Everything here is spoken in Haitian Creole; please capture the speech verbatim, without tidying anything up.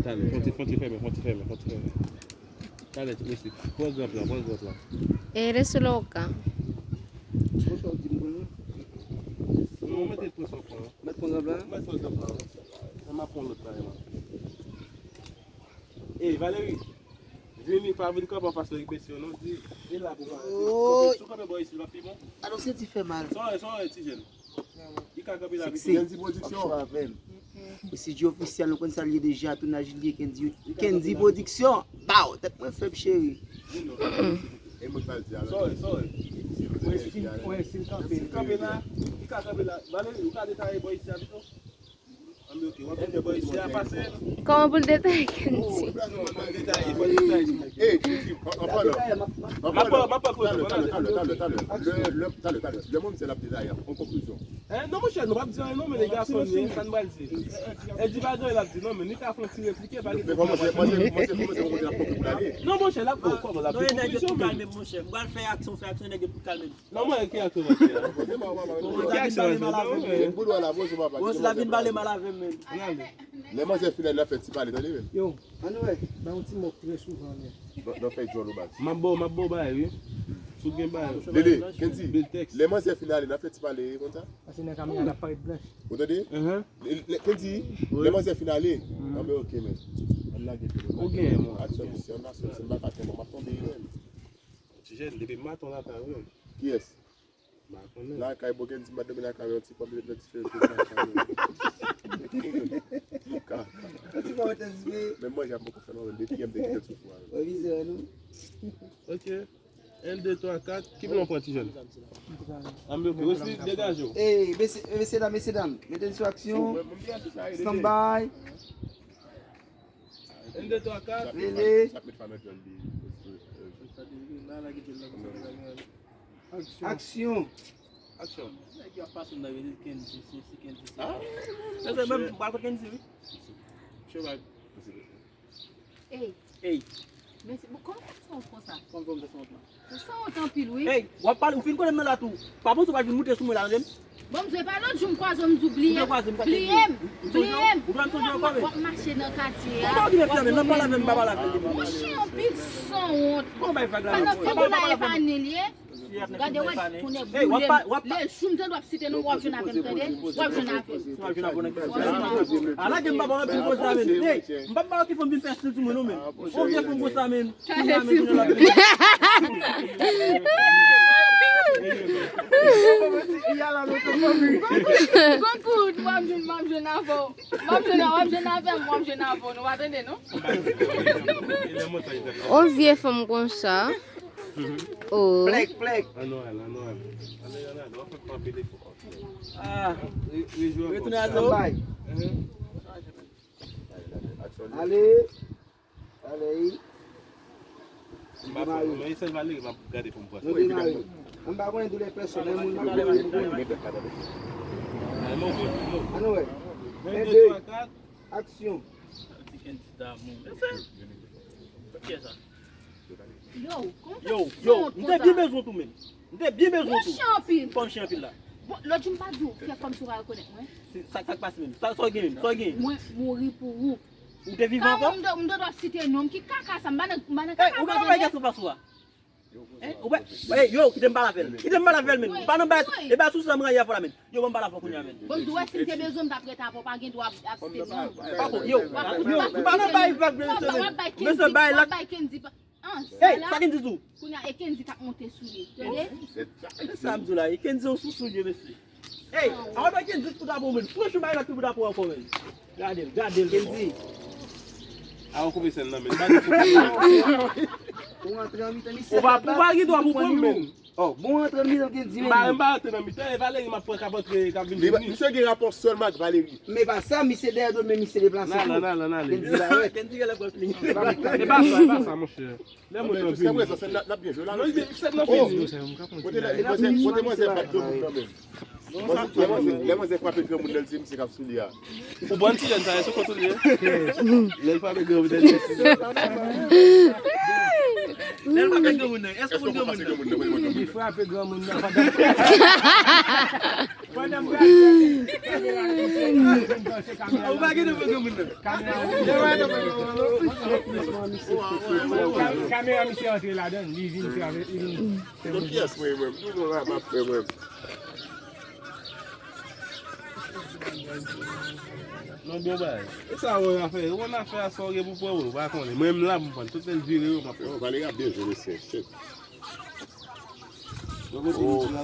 Talè, fon ti, fon ti fèmen, fon ti fèmen, fon ti fèmen. Talè, ti mesye. Pran grab la, pran grab la. Eres loca. Non, mete l pran sa w pran. Mèt pran grab la. Mèt pran grab la. Sa m ap pran lòt la, la. Ey, Valery. Vini, pa vin kanpe anfas lòt mesye yo, non. Di, e la pou Valery. Oy. Si w kanpe bò isit, l ap pi bon. Alò, se ti fè mal. Sa w ye, sa w ye, ti jèn? Li ka kanpe la, Kendy Production. Avè m. E si di ofisyal, nou konn sa l ye deja, tounaj li ye Kendy, Kendy Production. Baw, tèt mwen fèb, cheri. E mwen k pral di a la. Sorry, sorry. Wè, si l kanpe, li kanpe la, li ka kanpe la. Valery, ou ka detaye bò isi a pito? Ann, ok, w ap kite bò isi a pase. Kòman pou l detaye Kendy? Ey, Kendy, an, an palan. An palan. Talè, talè, talè, talè, talè. Lè, lè, talè, talè. Lè mwen misye l ap detaye, an konklizyon. Eh, non, monchè, nou p ap di anyen non, men gason li ye, sa n pral di? E di pa gen anyen l ap di non, men li ka fè yon ti replike, pa gen pwoblèm. Non, monchè, l ap, oh, kòman l ap di konklisyon, men. Non, nèg yo pou kalme, monchè. M pral fè aksyon, fè aksyon, nèg yo pou kalme. Non, mwen, ki aksyon w ap fè a? Ki aksyon w ap fè? Non, men. Bon, si la vin pale mal avè m, men. Lè manzè fin la, l ap fè ti pale, tande, men. Yo, ann wè, bay yon ti mòp trè souvan, men. Non, non, fè djòl ou baz. M ap ba w, m ap ba w bagay, wi. Si w gen bagay. Lele, Kendy, lè manzè fin ale, n ap fè ti pale konsa. Paske nan kamera, l ap parèt blanch. Ou tande? Lè, lè, Kendy, lè manzè fin ale, anben ok, men. Ann lage tou. Ou gen, mwen. Aksyon, misyon, nasyon, se m pa ka tèlman, m ap tonbe, men. Ti jèn, depi maten w lakay ou menm. Kiyès? M pa konnen. Lakay, bon, Kendy, m pa dòmi lakay ou, yon ti pòm, yon ti fè, yon ti lakay ou. Kaka. Yon ti pòm, yon ti fè. Men manje a poko fè non, men depi yè m te kite l sou fou a. Wè vizè a, non? Ok. Un, deux, trois, quatre. Ki plan w pran, ti jèn? Ann, ok. Wesley, degaje w. Ey, mesye, mesye dam, mesye dam, mete n sou aksyon. Stand by. Un, deux, trois, quatre. Rele. Aksyon. Aksyon. Aksyon. Nèg yo ap pase m nan rele Kendy, si, si Kendy, si. Ah, se menm, m pral kot Kendy, wi. Cheval. Ey. Ey. Mèsi. Bon, kòman fè m santi konsa? Kòman fè m santi konsa? Ou sanwont anpil, wi. Ey, w ap pale, ou fin konnen m nan la tou. Pa panse w pral vin moute sou mwen la, tande m? Bon, m di w, e pa lòt jou m kwaze w, m di w bliye m. Bliye m. Bliye m. Ou pa m sonje ankò, men. W ap mache nan katye a. Ou pa okipe m, men, nan pale avè m, pa pale avè m. Monchè, anpil sanwont. Kòman bay vag la? Pa nan figi w la, e pa ni l ye. Gade, wè, kounye boule m. Lè jou m tande w ap site non, w ap jwenn avè m, tande? W ap jwenn avè m. W ap jwenn avè m. Ala gen m pa ba w anpil koze la, men. Ey, m pa ba w ki fè m vin fè stil sou mwen, non, men. On vye fanm konsa, men. Gon kout, w ap jwenn, w ap jwenn avè w. W ap jwenn, w ap jwenn avè m, w ap jwenn avè w. Nou pa tande, non? On vye fanm konsa. Oh. Plèk, plèk. Ah, retounen a zewo. Ale. Alèy. M pa konn, men se Valery m ap gade pou m pran sa. Nou demare. M pa konnen doulè pèsonn, men moun m ap konnen pou konnen. Ann wè. Un, deux, trois, quatre. Aksyon. Ti kandida moun. Kiyès sa? Yo, kòman fè yo, yo, m te byen bezwen tou, men. M te byen bezwen tou. Bon, chen anpil. Kòm chen anpil la. Bon, lòt jou m pa di w, fè kòmsi w pa rekonèt mwen. Sa, sa k pase menm? Sa, sa w gen menm? Sa w gen? Mwen mouri pou ou. Ou te vivan ankò? M te, m te dwa site non m. Ki kaka sa? M pa nan, m pa nan kaka. Ou pa nan bay gason fas ou a. Hein? Ou pa, hey, yo, kite m pale avè l. Kite m pale avè l, men. Ou pa nan bay, e ba sou sa m rayi avè w la, men. Yo, ban m pale avè w kounye a, men. Bon, m di w, si m te bezwen, m t ap ret avè w, pa gen dwa ap, ap site non. Pako, yo, yo, m pa nan bay vag, men, men, bay Kendy, bay Kendy. Hey, sa Kendy di w? Kounye a, e Kendy k ap monte sou li. Tande? Sa m di w la, e Kendy yon sousou l ye, mesye. Hey, avan Kendy fout apre w, men. Franchman, bagay la pi bout apre w ankò, men. Gade l, gade l, Kendy. A, ou koupe sèn nan, men. Ou pa, ou pa gen dwa pou pran m, men. Oh, bon, antre nan mitan Kendy, men. M pa, m pa antre nan mitan, e Valery m ap pran k ap antre, k ap vin vini. Misye gen rapò sèlman ak Valery. Men pa sa, misye dèyè do, men misye deplase tou. Nan, nan, nan, nan, Kendy la, wè. Kendy genlè pran fini. E pa sa, e pa sa, monchè. Lè moun nan vini. Jiskaprezan, sèn nan ap byen jwe la. Non, sèn nan fini. Kote lè, kote manzè bat de moun nan menm. Lè manzè, lè manzè frape granmoun nan, l di misye k ap sou li a. Ou bon ti jèn sa, e sou kont ou li ye. Lè l frape granmoun nan, l di misye. Lè l frape granmoun nan, èske w konn granmoun nan? Li frape granmoun nan pandan pandan m pral fè kamera. Ou pa gen nan granmoun nan. Kamera misye antre ladan, li vin fè avèk li. Kiyès mwen menm? Tou nou la m ap fè mwen. Non, bon bagay. E sa wè afè, ou konn afè a sa w gen pou pran, ou pa konnen. Mwen menm la pou m pran. Tout lè l vire yo, m ap pran. Yo, Valery ap byen jwe, mesye. Shit. Yo kote misye la,